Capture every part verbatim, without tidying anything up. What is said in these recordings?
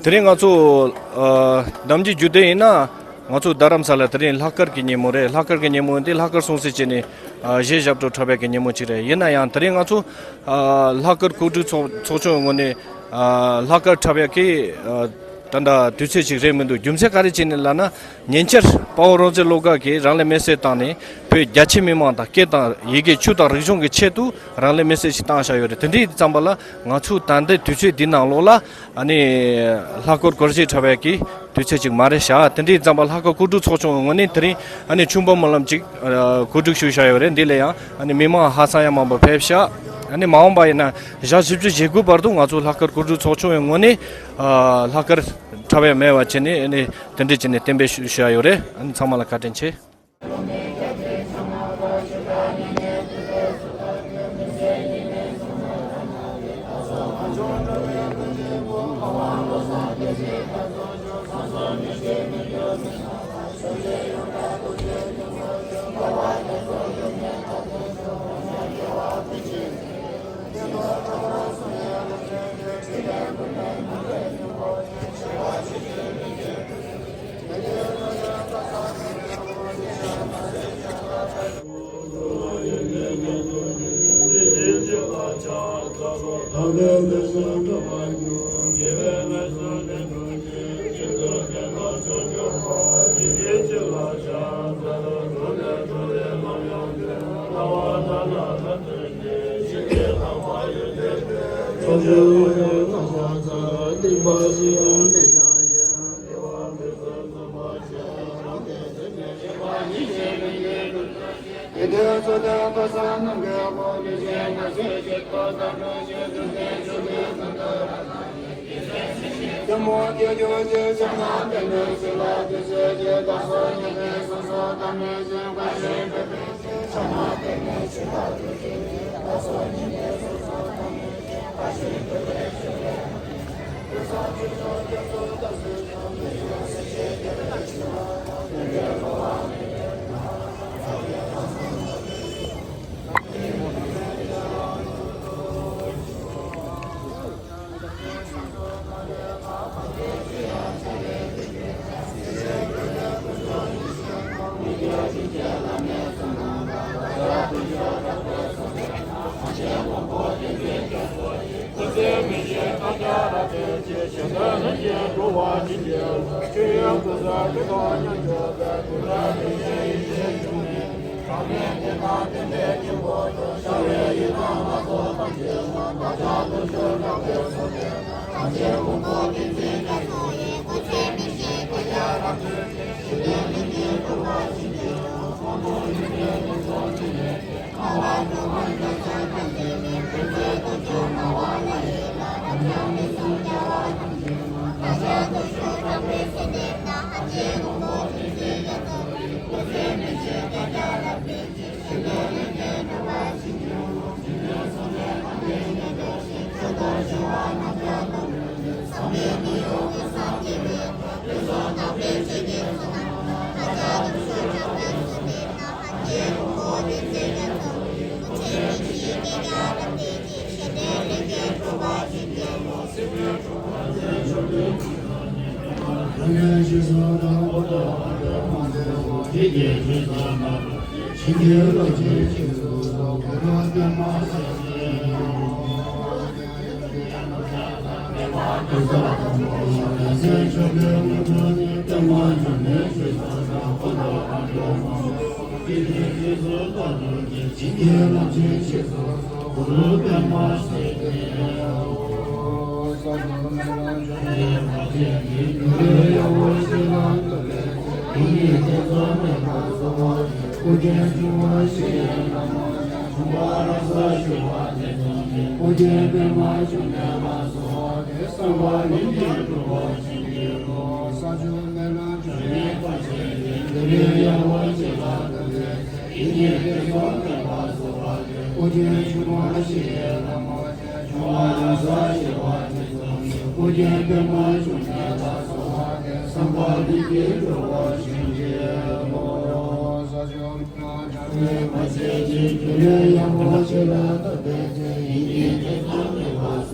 དེ་རིང་ང་ཚོ་ཨ་གདམ་རྒྱུད་རྒྱུད་སྡེ་ཡིན་ན། ང་ཚོ་རྡ་རམ་ས་ལ་དེ་རིང་ལྷག་དཀར་གྱི་ཉིན་མོ་རེད། ལྷག་དཀར་གྱི་ཉིན་མོ་འདི་ལྷག་དཀར་སྲུང་བརྩི་བྱས་ནས་ཨ་གཞས་ཞབས་བྲོ་འཁྲབ་པའི་གི་ཉིན་མོ་ཅིག་རེད། ཡིན་ན་ཡང་དེ་རིང་ང་ཚོ་ཨ་ལྷག་དཀར་གོ་སྒྲིག་ཚོགས་ཚོགས་ཆུང་ངོས་ནས་ཨ་ལྷག་དཀར་འཁྲབ་ཡག་གི་ཨ་ད་ལྟ་དུས་ཚོད་ཅིག་རེད་མི་འདུག་རྒྱུ་མཚན་ག་རེ་བྱས་ནས་ལབ་ན། ཉེ་ཆར་དཔའ་བོ་རོང་ཚེ་བློ་དགའ་གིས་རང་ལུས་མེར་སྲེག་བཏང་ནས་བོད་རྒྱ་ཆེ་མི་མང་དང་སྐད་དང་ཡི་གེ་ཆོས་དང་རིག་གཞུང་གི་ཆེད་དུ་རང་ལུས་མེར་སྲེག་ཅིག་བཏང་བཞག་ཡོད་རེད། དེ་འདྲའི་ཙམ་པ་ལ་ང་ཚོ་ད་ལྟའི་དུས་ཚོད་འདི་ནང་ལོགས་ལ་ཨ་ནི་ལྷག་དཀར་སྒོར་གཞས་འཁྲབ་པའི་གི་དུས་ཚོད་ཅིག་མ་རེད་ཤག་དེ་འདྲའི་ཙམ་པ་ལྷག་དཀར་གོ་སྒྲིག་ཚོགས་ཆུང་ངོས་ནས་དེ་རིང་ཨ་ནི་ཆུ་འབུམ་སྨོན་ལམ་ཅིག་ཨ་གོ་སྒྲིག་ཞུས་བཞག་ཡོད་རེད། འདི་ལ་ཡང་ཨ་ནི་མི་མང་ཧ་སང་ཡང་མང་པོ་ཕེབས་ཤག་ཨ་ནི་མ་འོངས་པ་ཡིན་ན་ཞག་བཞི་བཅུ་ཞེ་དགུ་བར་དུ་ང་ཚོ་ལྷག་དཀར་གོ་སྒྲིག་ཚོགས་ཆུང་ངོས་ནས་ཨ་ལྷག་དཀར་འཁྲབ་ཡ་མེད་པ་བྱས་ནས་ཨ་ནི་དེ་འདྲ་བྱས་ནས་གཏན་འབེབས་ཞུ་ཞུ་ཡ་ཡོད་རེད། ཨ་ནི་ཚང་མ་ལ་བཀའ་དྲིན་ཆེ།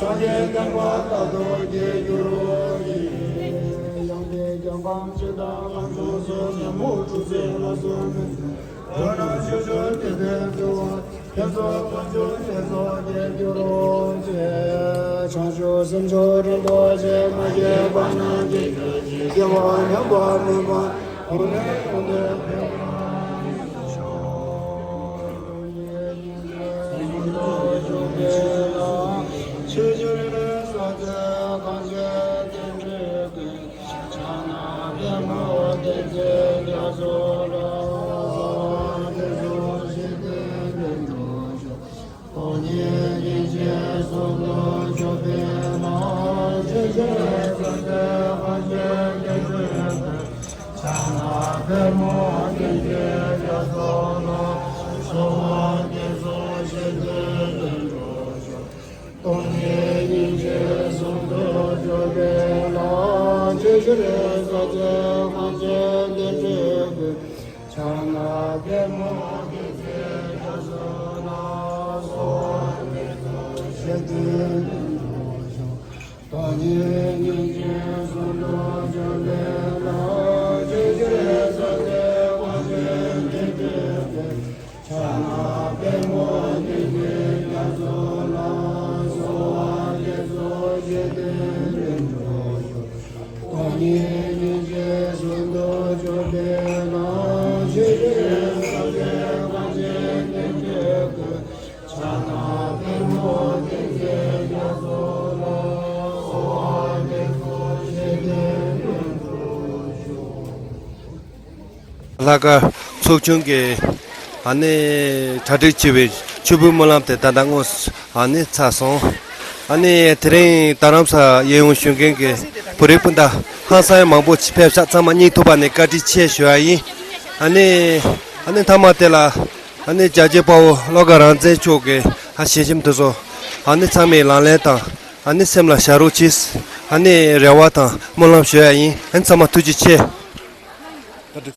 སངས་རྒྱས་བསྟན་པ་རྟག་ཏུ་རྒྱས་གྱུར་ཅིག། ཡང་དགེ་རྒྱལ་ཁམས་ཆེ་དང་ལྷ་མཆོག་གསུམ་ཉོན་མོངས་འཁྲུགས་ཚེ་ལ་སོགས་མེད་ཚེ། འགྲོ་རྣམས་ཕྱོགས་བཅུར་བདེ་ལྡན་འཚོ་བ། དེ་ཚོ་དཀོན་མཆོག་དེ་ཚོ་རྒྱས་གྱུར་ཅིག། བྱང་ཆུབ་སེམས་མཆོག་རིན་པོ་ཆེ། མ་སྐྱེས་པ་རྣམས་སྐྱེ་གྱུར་ཅིག། སྐྱེ་བ་ཉམས་པ་མེད་པ། གོང་ནས་གོང་དུ་འཕེལ་བར་ཤོག། ཆོས་ཀྱི་རིགས་ལས་སོ་ཐལ་གང་བྱས་ཏེ། ཕྱག་ན་པདྨོ་བསྟན་འཛིན་རྒྱ་མཚོ་ལ། སྟོང་ཉིད་སྙིང་རྗེ་ཟུང་དུ་འཇུག་པའི་ལམ། ཇི་ལྟར་སོ་ཐལ་གང་བྱས་ཏེ། ཕྱག་ན་པདྨོ་བསྟན་འཛིན་རྒྱ་མཚོ་ལ། གསོལ་བ་འདེབས་སོ་ཞིང་དུ་འགྲོ་ཤོག། སྟོང་ཉིད་སྙིང་རྗེ་ཟུང་དུ་འཇུག་པའི་ལམ། ཇི་ལྟར་སོ་ཐལ་གང་བྱས་ཏེ། ཕྱག་ན་པདྨོ་བསྟན་འཛིན་རྒྱ་མཚོ་ལ། གསོལ་བ་འདེབས་སོ་ཞིང་དུ་འགྲོ་ཤོག། སྟོང་ཉིད་སྙིང་རྗེ་ཟུང་དུ་འཇུག་པའི་ལམ། ཇི་ལྟར་སོ་ཐལ་གང་བྱས་ཏེ། ཕྱག་ན་པདྨོ་བསྟན་འཛིན་རྒྱ་མཚོ་ལ། གསོལ་བ་འདེབས་སོ་ཞིང་དུ་འགྲོ་ཤོག། སྟོང་ཉིད་སྙིང་རྗེ་ཟུང་དུ་འཇུག་པའི་ལམ། ཇི་ལྟར་སོ་ཐལ་གང་བྱས་ཏེ། ཕྱག་ན་པདྨོ་བསྟན་འཛིན་རྒྱ་མཚོ་ལ། གསོལ་བ་འདེབས་སོ་ཞིང་དུ་འགྲོ་ཤོག། ལྷག་དཀར་ཚོགས་ཆུང་གི་ཨ་ནི་གྲ་སྒྲིག་བྱས་པའི་མཆོད་འབུལ་སྨོན་ལམ་དེ་ད་ལྟ་དངོས་སུ་ཨ་ནི་ཚར་སོང་། ཨ་ནི་དེ་རིང་རྡ་རམ་ས་ལ་ཡར་ཡོང་བཞུགས་མཁན་གྱི་བོད་རིགས་སྤུན་ཟླ་ཧང་སང་ཡང་མང་པོ་ཅིག་ཕེབས་ཤག། ཚང་མ་སྙིང་ཐག་པ་ནས་བཀའ་དྲིན་ཆེ་ཞུ་ཡ་ཡིན། ཨ་ནི་ཨ་ནི་མཐའ་མ་དེ་ལ་ཨ་ནི་རྒྱལ་གཅེས་དཔའ་བོ་བློ་དགའ་རང་བཙན་མཆོག་གི་ཨ་ཞལ་ཆེམས་དེ་ཚོ་ཨ་ནི་ཚང་མས་ལག་ལེན་དང་ཨ་ནི་སེམས་ལ་བཞག་རོགས་གྱིས། ཨ་ནི་རེ་བ་དང་སྨོན་ལམ་ཞུ་ཡ་ཡིན། ཨ་ནི་ཚང་མ་ཐུགས་རྗེ་ཆེ།